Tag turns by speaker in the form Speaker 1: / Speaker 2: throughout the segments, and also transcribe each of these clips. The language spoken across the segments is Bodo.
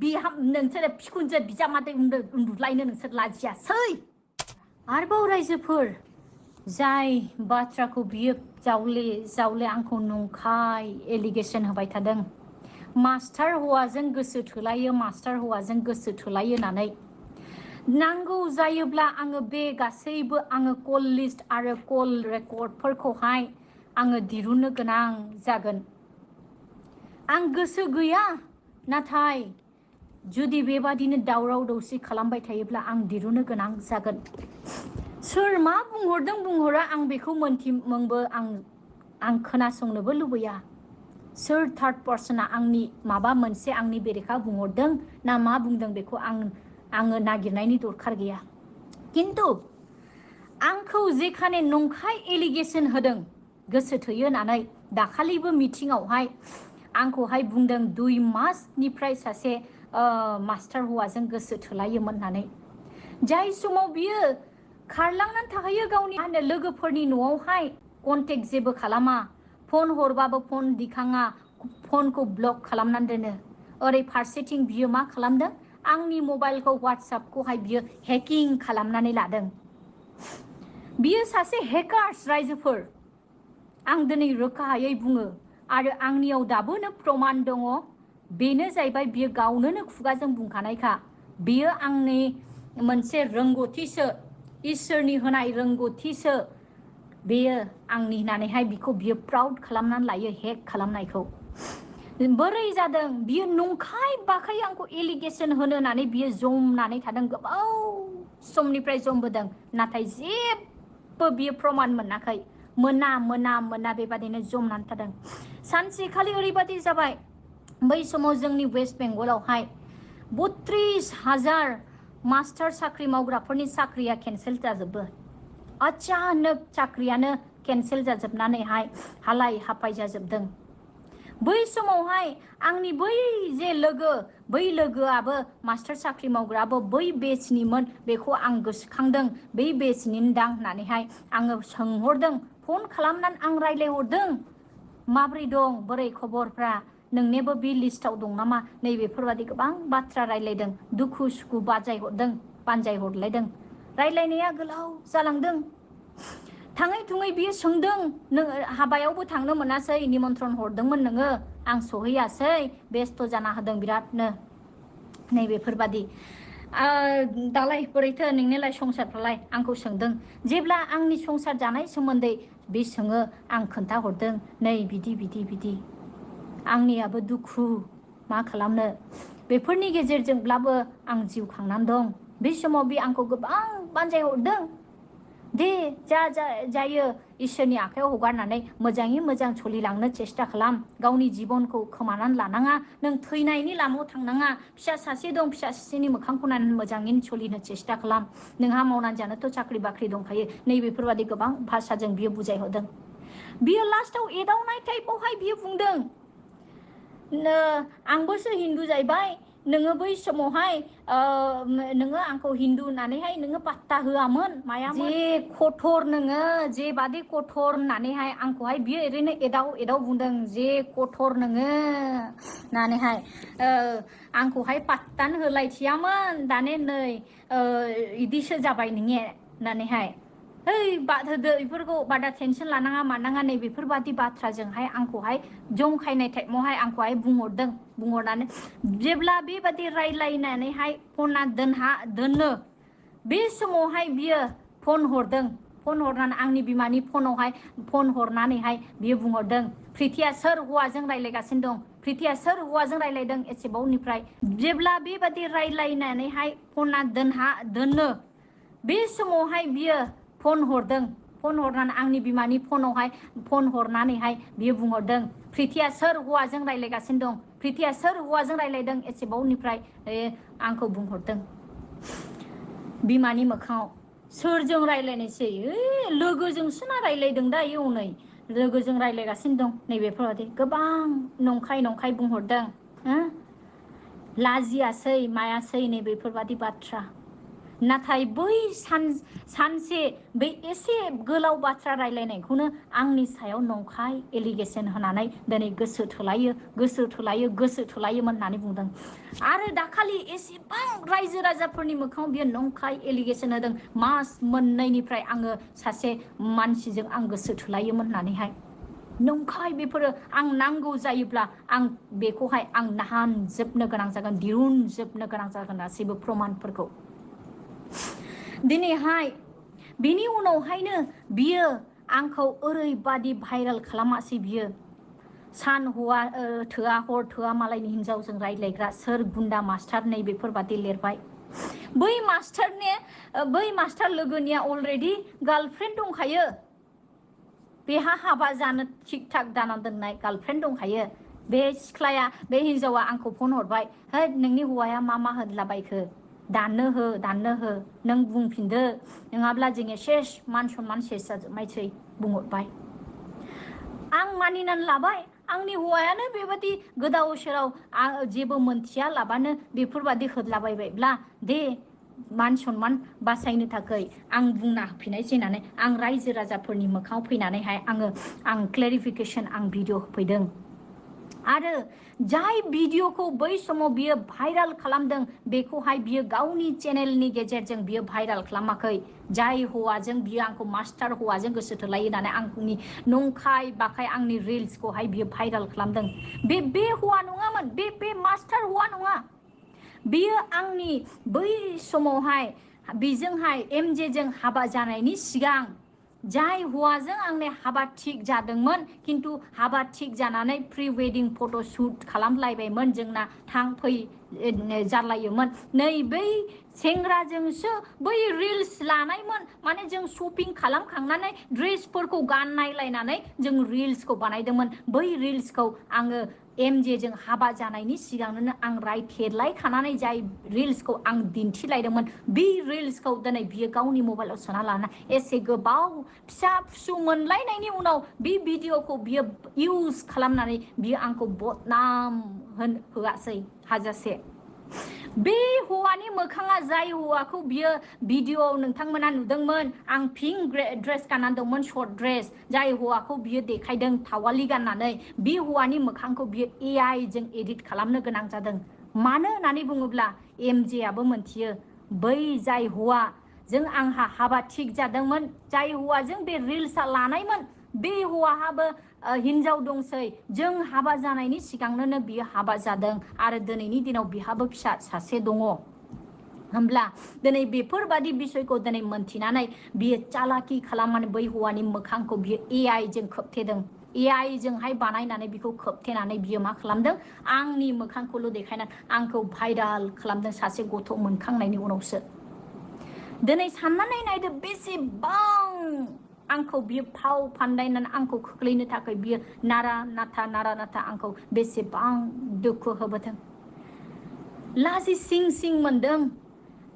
Speaker 1: बिहाम नोंसोर बिखुनजो बिजामादै उन्दुलायनो नोंसोर लाजियासै आरोबाव रायजोफोर जाय बाथ्राखौ बियो जावले आंखौ नंखाय एलिगेसन होबाय थादों मास्टार हौवाजों गोसो थोलायो मास्टार हौवाजों गोसो थोलायो होननानै नांगौ जायोब्ला आङो बे गासैबो आङो कल लिस्ट आरो कल रेकर्डफोरखौहाय आङो दिरुननो गोनां जागोन आं गोसो गैया नाथाय जुदि बेबादिनो दावराव दावसि खालामबाय थायोब्ला आं दिरुननो गोनां जागोन सोर मा बुंहरदों बुंहरा आं बेखौ मोनथिमोंबो आं खोनासंनोबो लुबैया सोर थार्ड पार्सना आंनि माबा मोनसे आंनि बेरेखा बुंहरदों ना मा बुंदों बेखौ आङो नागिरनायनि दरखार गैया किन्तु आंखौ जेखाने नंखाय एलिगेसन होदों गोसो थोयो होननानै दाखालिबो मिटिंआवहाय आंखौहाय बुंदों 2 मासनिफ्राय सासे मास्टार हौवाजों गोसो थोलायोमोन होननानै जाय समाव बियो खारलांनानै थाहैयो गावनि लोगोफोरनि न'आवहाय कन्टेक्ट जेबो खालामा फन हरबाबो फन दिखाङा फनखौ ब्लक खालामनानै दोनो ओरै फारसेथिं बियो मा खालामदों आंनि मबाइलखौ WhatsAppखौहाय बियो हेकिं खालामनानै लादों बियो सासे हेकार्स रायजोफोर आं दिनै रोखायै बुङो आरो आंनियाव दाबोनो प्रमान दङ बेनो जाहैबाय बियो गावनो खुगाजों बुंखानायखा बियो आंनि मोनसे रोंगौथिसो इसोरनि होनाय रोंगौथिसो बेयो आंनि होननानैहाय बिखौ बियो प्राउड खालामनानै लायो हेक खालामनायखौ बोरै जादों बियो नंखाय बाखाय आंखौ एलिगेसन होनो होननानै बियो जमनानै थादों गोबाव समनिफ्राय जमबोदों नाथाय जेबो बियो प्रमान मोनाखै मोना बेबादिनो जमनानै थादों सानसेखालि ओरैबादि जाबाय बै समाव जोंनि वेस्ट बेंगलावहाय 32,000 मास्टार साख्रि मावग्राफोरनि साख्रिया केन्सेल जाजोबो अचानक साख्रियानो केन्सेल जाजोबनानैहाय हालाय हाफाय जाजोबदों बै समावहाय आंनि बै जे बै लोगोआबो मास्टार साख्रि मावग्राबो बै बेचनिमोन बेखौ आं गोसोखांदों बै बेचनि दां होननानैहाय आङो सोंहरदों फन खालामनानै आं रायलायहरदों माब्रै दं बोरै खबरफ्रा नोंनेबो बे लिस्टआव दं नामा नैबेफोरबादि गोबां बाथ्रा रायलायदों दुखु सुखु बानजायहरलायदों रायलायनाया गोलाव जालांदों थाङै थुङै बियो सोंदों नों हाबायावबो थांनो मोनासै निमन्त्रन हरदोंमोन नोङो आं सहैयासै बेस्थ' जाना होदों बिरादनो नैबेफोरबादि दालाय बोरैथो नोंनिलाय संसारफ्रालाय आंखौ सोंदों जेब्ला आंनि संसार जानाय सोमोन्दै बे सोङो आं खोन्थाहरदों नै बिदि आंनियाबो दुखु मा खालामनो बेफोरनि गेजेरजोंब्लाबो आं जिउ खांनानै दं बे समाव बे आंखौ गोबां बानजायहरदों दे जायो इसोरनि आखायाव हगारनानै मोजाङै मोजां सोलिलांनो चेष्टा खालाम गावनि जिबनखौ खोमानानै लानाङा नों थैनायनि लामायाव थांनाङा फिसा सासे दं फिसा सासेनि मोखांखौ नायनानै मोजाङैनो सोलिनो चेष्टा खालाम नोंहा मावनानै जानोथ' साख्रि बाख्रि दंखायो नैबेफोरबादि गोबां भाषाजों बियो बुजायहरदों बियो लास्टाव एदावनाय टाइपआवहाय बियो बुंदों आंबोसो हिन्दु जाहैबाय नोङो बै समावहाय नोङो आंखौ हिन्दु होननानैहाय नोङो पात्ता होआमोन मायामोन जे कठर नोङो जेबादि कठर होननानैहाय आंखौहाय बियो ओरैनो एदाव बुंदों जे कठर नोङो होननानैहाय आंखौहाय पात्तानो होलायथियामोन दाने नै इदिसो जाबाय नोङे होननानैहाय है बाद होदो बेफोरखौ बादा टेनसन लानाङा मानाङा नै बेफोरबादि बाथ्राजोंहाय आंखौहाय जंखायनाय टाइपआवहाय आंखौहाय बुंहरनानै जेब्ला बेबादि रायलायनानैहाय फना दोनो बे समावहाय बियो फन हरनानै आंनि बिमानि फनावहाय फन हरनानैहाय बियो बुंहरदों प्रितिया सोर हौवाजों रायलायगासिनो दं प्रितिया सोर हौवाजों रायलायदों एसेबावनिफ्राय जेब्ला बेबादि रायलायनानैहाय फना दोनो बे समावहाय बियो फन हरनानै आंनि बिमानि फनावहाय फन हरनानैहाय बियो बुंहरदों प्रितिया सोर हौवाजों रायलायगासिनो दं प्रितिया सोर हौवाजों रायलायदों एसेबावनिफ्राय आंखौ बुंहरदों बिमानि मोखाङाव सोरजों रायलायनोसै लोगोजोंसो ना रायलायदों दा इयाव नै लोगोजों रायलायगासिनो दं नैबेफोरबादि गोबां नंखाय बुंहरदों लाजियासै मायासै नैबेफोरबादि बाथ्रा नाथाय बै सानसे बै एसे गोलाव बाथ्रा रायलायनायखौनो आंनि सायाव नंखाय एलिगेसन होनानै दिनै गोसो थोलायोमोन होननानै बुंदों आरो दाखालि एसेबां रायजो राजाफोरनि मोखाङाव बियो नंखाय एलिगेसन होदों मास मोननैनिफ्राय आङो सासे मानसिजों आं गोसो थोलायोमोन होननानैहाय नंखाय बेफोरो आं नांगौ जायोब्ला आं बेखौहाय आं नाहानजोबनो गोनां जागोन दिरुनजोबनो गोनां जागोन गासैबो प्रमानफोरखौ दिनैहाय बिनि उनावहायनो बियो आंखौ ओरैबादि भाइराल खालामासै बियो सान हौवा थोआ हर थोआ मालायनि हिनजावजों रायज्लायग्रा सोर गुन्दा मास्टार नै बेफोरबादि लिरबाय बै मास्टार लोगोनिया अलरेडि गार्लफ्रेन्ड दंखायो बेहा हाबा जानो थिक थाक दाना दोननाय गार्लफ्रेन्ड दंखायो बे सिख्लाया बे हिनजावा आंखौ फन हरबाय है नोंनि हौवाया मा होदलाबायखो दाननो हो नों बुंफिनदो नङाब्ला जोङो सेस मान सनमान सेस जाजोबनायसै बुंहरबाय आं मानिनानै लाबाय आंनि हौवायानो बेबादि गोदाव सोराव जेबो मोनथिया लाबानो बेफोरबादि होदलाबायबायब्ला दे मान सनमान बासायनो थाखाय आं बुंना होफिननायसै होननानै आं रायजो राजाफोरनि मोखाङाव फैनानैहाय आं क्लेरिफिकेसन आं भिडिअ होफैदों आरो जाय भिडिअखौ बै समाव बियो भाइराल खालामदों बेखौहाय बियो गावनि चेनेलनि गेजेरजों बियो भाइराल खालामाखै जाय हौवाजों बियो आंखौ मास्टार हौवाजों गोसो थोलायो होननानै आंनि नंखाय बाखाय आंनि रिल्सखौहाय बियो भाइराल खालामदों बे हौवा नङामोन बे मास्टार हौवा नङा बियो आंनि बै समावहाय बेजोंहाय एमजेजों हाबा जानायनि सिगां जाय हौवाजों आंनि हाबा थिक जादोंमोन किन्तु हाबा थिक जानानै प्रि वेडिं फट' शुट खालामलायबायमोन जोंना थां फै जालायोमोन नै बै सेंग्राजोंसो बै रिल्स लानायमोन माने जों शपिं खालामखांनानै ड्रेसफोरखौ गाननायलायनानै जों रिल्सखौ बानायदोंमोन बै रिल्सखौ आङो एमजेजों हाबा जानायनि सिगांनो आं रायथेरलायखानानै जाय रिल्सखौ आं दिन्थिलायदोंमोन बे रिल्सखौ दिनै बियो गावनि मबाइलाव सोना लाना एसे गोबाव फिसा फिसौ मोनलायनायनि उनाव बे भिडिअखौ बियो इउज खालामनानै बियो आंखौ बदनाम होआसै हाजासे बे हौवानि मोखाङा जाय हौवाखौ बियो भिडिअ नोंथांमोना नुदोंमोन आं पिंक ड्रेस गाननानै दंमोन शर्ट ड्रेस जाय हौवाखौ बियो देखायदों थावालि गाननानै बे हौवानि मोखांखौ बियो AI जों एडिट खालामनो गोनां जादों मानो होननानै बुङोब्ला एमजेआबो मोनथियो बै जाय हौवा जों आंहा हाबा थिक जादोंमोन जाय हौवाजों बे रिल्सआ लानायमोन बे हौवाहाबो हिनजाव दंसै जों हाबा जानायनि सिगांनो बियो हाबा जादों आरो दिनैनि दिनाव बिहाबो फिसा सासे दङ होमब्ला दिनै बेफोरबादि बिसयखौ दिनै मोनथिनानै बियो चालाकि खालामनानै बै हौवानि मोखांखौ बियो AI जों खोबथेदों AI जोंहाय बानायनानै बिखौ खोबथेनानै बियो मा खालामदों आंनि मोखांखौल' देखायनानै आंखौ भाइराल खालामदों सासे गथ' मोनखांनायनि उनावसो दिनै साननानै नायदो बेसेबां आंखौ बियो फाव फान्दायनानै आंखौ खोख्लैनो थाखाय बियो नारा नाथा आंखौ बेसेबां दुखु होबोदों लाजि सिं मोनदों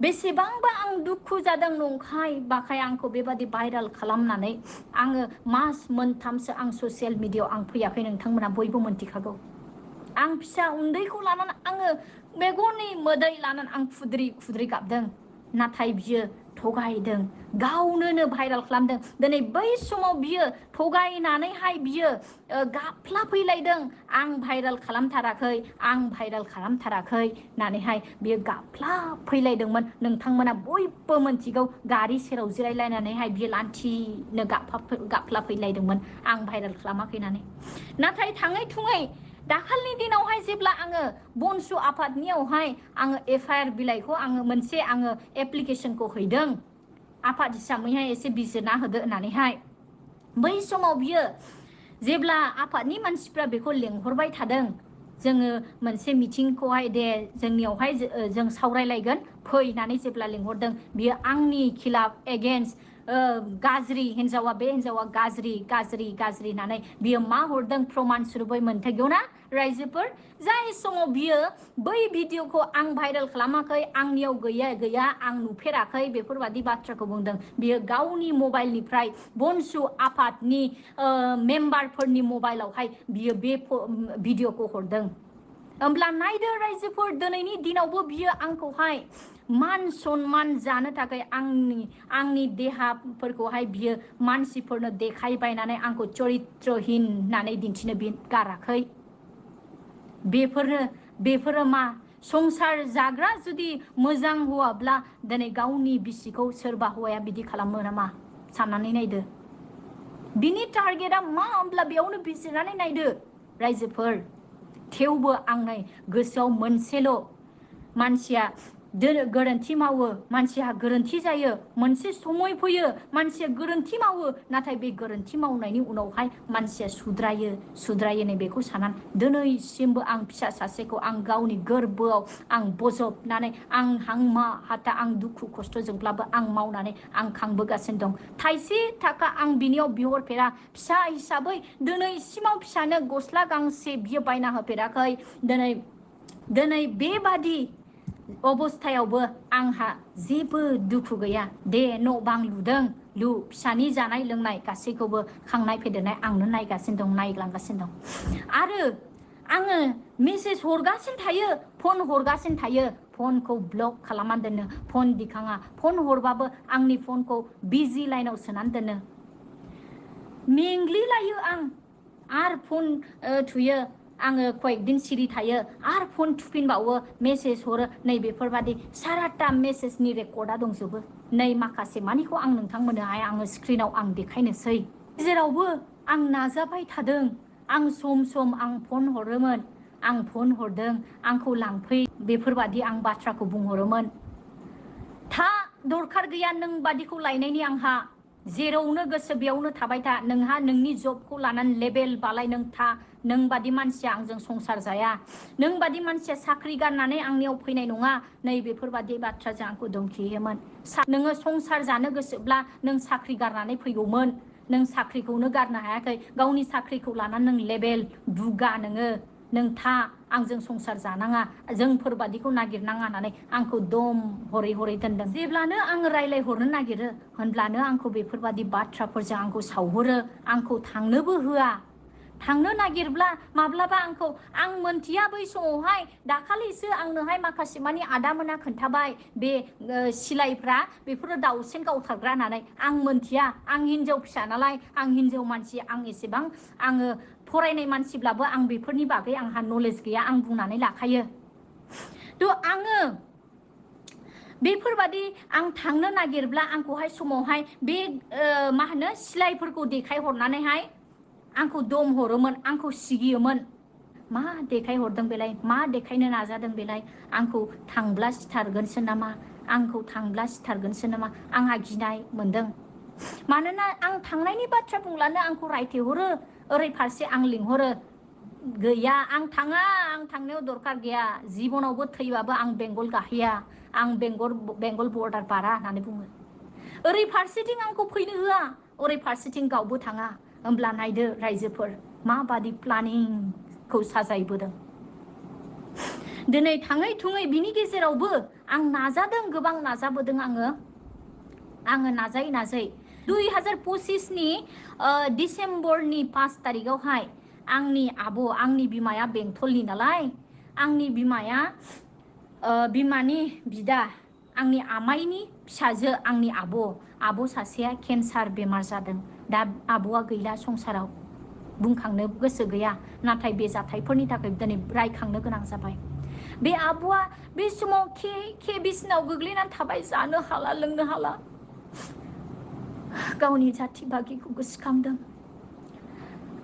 Speaker 1: बेसेबांबा आं दुखु जादों नंखाय बाखाय आंखौ बेबादि भाइराल खालामनानै आङो मास मोनथामसो आं ससियेल मिडियायाव आं फैयाखै नोंथांमोना बयबो मोनथिखागौ आं फिसा उन्दैखौ लानानै आङो मेगननि मोदै लानानै आं खुद्रि गाबदों नाथाय बियो थगायदों गावनो भाइराल खालामदों दिनै बै समाव बियो थगायनानैहाय बियो गाफ्लाफैलायदों आं भाइराल खालामथाराखै होननानैहाय बियो गाफ्लाफैलायदोंमोन नोंथांमोना बयबो मोनथिगौ गारि सेराव जिरायलायनानैहाय बियो लान्थिनो गाफ्लाफैलायदोंमोन आं भाइराल खालामाखै होननानै नाथाय थाङै थुङै दाखालनि दिनावहाय जेब्ला आङो बनसु आफादनियावहाय आङो FIR बिलाइखौ आङो मोनसे आङो एप्लिकेसनखौ हैदों आफाद हिसाबैहाय एसे बिजिरना होदो होननानैहाय बै समाव बियो जेब्ला आफादनि मानसिफ्रा बेखौ लेंहरबाय थादों जोङो मोनसे मिटिंखौहाय दे जोंनियावहाय जों सावरायलायगोन फै होननानै जेब्ला लेंहरदों बियो आंनि खिलाफ एगेन्स्ट गाज्रि हिनजावा बे हिनजावा गाज्रि होननानै बियो मा हरदों प्रमाण सुरुबै मोनथायगौ ना रायजोफोर जाय समाव बियो बै भिडिअखौ आं भाइराल खालामाखै आंनियाव गैया आं नुफेराखै बेफोरबादि बाथ्राखौ बुंदों बियो गावनि मबाइलनिफ्राय बनसु आफादनि मेम्बारफोरनि मबाइलावहाय बियो बे भिडिअखौ हरदों होमब्ला नायदो रायजोफोर दिनैनि दिनावबो बियो आंखौहाय मान सन्मान जानो थाखाय आंनि देहाफोरखौहाय बियो मानसिफोरनो देखायबायनानै आंखौ चरित्रहीन होननानै दिन्थिनो बि गाराखै बेफोरो मा संसार जाग्रा जुदि मोजां हौवाब्ला दिनै गावनि बिसिखौ सोरबा हौवाया बिदि खालामो नामा साननानै नायदो बिनि टारगेटआ मा होमब्ला बेयावनो बिजिरनानै नायदो रायजोफोर थेवबो आंनि गोसोआव मोनसेल' मानसिया गोरोन्थि मावो मानसिया गोरोन्थि जायो मोनसे समय फैयो मानसिया गोरोन्थि मावो नाथाय बे गोरोन्थि मावनायनि उनावहाय मानसिया सुद्रायो नै बेखौ साननानै दिनैसिमबो आं फिसा सासेखौ आं गावनि गोरबोआव आं बजबनानै आं हांमा हाथा आं दुखु खस्थ'जोंब्लाबो आं मावनानै आं खांबोगासिनो दं थाइसे थाखा आं बिनियाव बिहरफेरा फिसा हिसाबै दिनैसिमाव फिसानो गस्ला गांसे बियो बायना होफेराखै दिनै बेबादि अबस्थायावबो आंहा जेबो दुखु गैया दे न' बां लुदों फिसानि जानाय लोंनाय गासैखौबो खांनाय फेदेरनाय आंनो नायगासिनो दं नायलांगासिनो दं आरो आङो मेसेज हरगासिनो थायो फन हरगासिनो थायो फनखौ ब्लक खालामनानै दोनो फन दिखाङा फन हरबाबो आंनि फनखौ बिजि लाइनाव सोनानै दोनो मेंग्लिलायो आं आरो फन थुयो आङो कয়েকদিন सिरि थायो आरो फन थुफिनबावो मेसेज हरो नै बेफोरबादि साराटा मेसेजनि रेकर्डा दंजोबो नै माखासे मानिखौ आं नोंथांमोननोहाय आङो स्क्रिनाव आं देखायनोसै जेरावबो आं नाजाबाय थादों आं सम आं फन हरोमोन आं फन हरदों आंखौ लांफै बेफोरबादि आं बाथ्राखौ बुंहरोमोन था दरखार गैया नों बादिखौ लायनायनि आंहा जेरावनो गोसो बेयावनो थाबाय था नोंहा नोंनि जबखौ लानानै लेभेल बालाय नों था नों बादि मानसिया आंजों संसार जाया नों बादि मानसिया साख्रि गारनानै आंनियाव फैनाय नङा नै बेफोरबादि बाथ्राजों आंखौ धमखियोमोन नोङो संसार जानो गोसोब्ला नों साख्रि गारनानै फैगौमोन नों साख्रिखौनो गारनो हायाखै गावनि साख्रिखौ लानानै नों लेभेल दुगा नों था आंजों संसार जानाङा जोंफोरबादिखौ नागिरनाङा होननानै आंखौ दम हरै दोनदों जेब्लानो आं रायलायहरनो नागिरो होनब्लानो आंखौ बेफोरबादि बाथ्राफोरजों आंखौ सावहरो आंखौ थांनोबो होआ थांनो नागिरब्ला माब्लाबा आंखौ आं मोनथिया बै समावहाय दाखालिसो आंनोहाय माखासे मानि आदामोना खोन्थाबाय बे सिलाइफ्रा बेफोरो दाउसेन गावथारग्रा होननानै आं मोनथिया आं हिनजाव फिसा नालाय आं हिनजाव मानसि आं एसेबां आङो फरायनाय मानसिब्लाबो आं बेफोरनि बागै आंहा नलेज गैया आं बुंनानै लाखायो थ' आङो बेफोरबादि आं थांनो नागिरब्ला आंखौहाय समावहाय बे मा होनो सिलाइफोरखौ देखायहरनानैहाय आंखौ दम हरोमोन आंखौ सिगियोमोन मा देखायहरदों बेलाय मा देखायनो नाजादों बेलाय आंखौ थांब्ला सिथारगोनसो नामा आंखौ थांब्ला सिथारगोनसो नामा आंहा गिनाय मोनदों मानोना आं थांनायनि बाथ्रा बुंब्लानो आंखौ रायथेहरो ओरै फारसे आं लिंहरो गैया आं थाङा आं थांनायाव दरखार गैया जिबनावबो थैबाबो आं बेंगल गाहैया आं बेंगल बर्डार बारा होननानै बुङो ओरै फारसेथिं आंखौ फैनो होआ ओरै फारसेथिं गावबो थाङा होमब्ला नायदो रायजोफोर माबादि प्लानिंखौ साजायबोदों दिनै थाङै थुङै बिनि गेजेरावबो आं नाजादों गोबां नाजाबोदों आङो नाजायै 2025 नि डिसेम्बरनि 5 तारिखआवहाय आंनि आंनि बिमाया बेंथलनि नालाय आंनि बिमाया बिमानि बिदा आंनि आमाइनि फिसाजो आंनि आब' सासेया केन्सार बेमार जादों दा आब'आ गैला संसाराव बुंखांनो गोसो गैया नाथाय बे जाथायफोरनि थाखाय दिनै रायखांनो गोनां जाबाय बे आब'आ बे समाव के बिसिनाव गोग्लैनानै थाबाय जानो हाला लोंनो हाला गावनि जाथि बागिखौ गोसोखांदों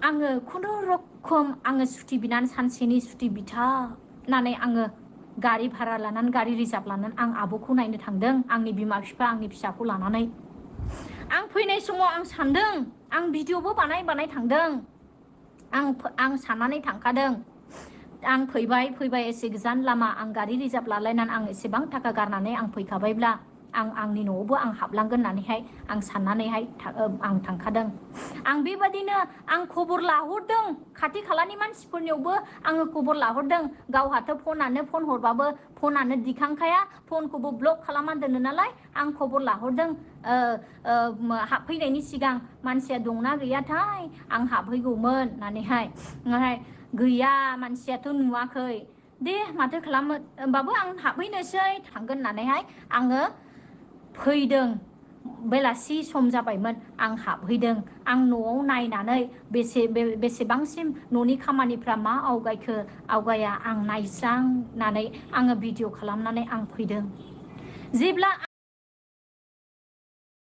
Speaker 1: आङो खुनु रखम आङो सुटि बिनानै सानसेनि सुटि बिथानानै आङो गारि भारा लानानै गारि रिजार्भ लानानै आं आब'खौ नायनो थांदों आंनि बिमा बिफा आंनि फिसाखौ लानानै आं फैनाय समाव आं सानदों आं भिडिअबो बानाय थांदों आं साननानै थांखादों आं फैबाय एसे गोजान लामा आं गारि रिजार्भ लालायनानै आं एसेबां थाखा गारनानै आं फैखाबायब्ला आं आंनि न'आवबो आं हाबलांगोन होननानैहाय आं साननानैहाय आं थांखादों आं बेबादिनो आं खबर लाहरदों खाथि खालानि मानसिफोरनियावबो आङो खबर लाहरदों गावहाथ' फन हरबाबो फनानो दिखांखाया फनखौबो ब्लक खालामना दोनो नालाय आं खबर लाहरदों हाबफैनायनि सिगां मानसिया दंना गैयाथाय आं हाबहैगौमोन होननानैहाय गैया मानसियाथ' नुवाखै दे माथो खालामो होमबाबो आं हाबहैनोसै थांगोन होननानैहाय आङो फैदों बेलासि सम जाबायमोन आं हाबहैदों आं न'आव नायनानै बेसेबांसिम न'नि खामानिफ्रा मा आवगायखो आवगाया आं नायस्रांनानै आङो भिडिअ खालामनानै आं फैदों जेब्ला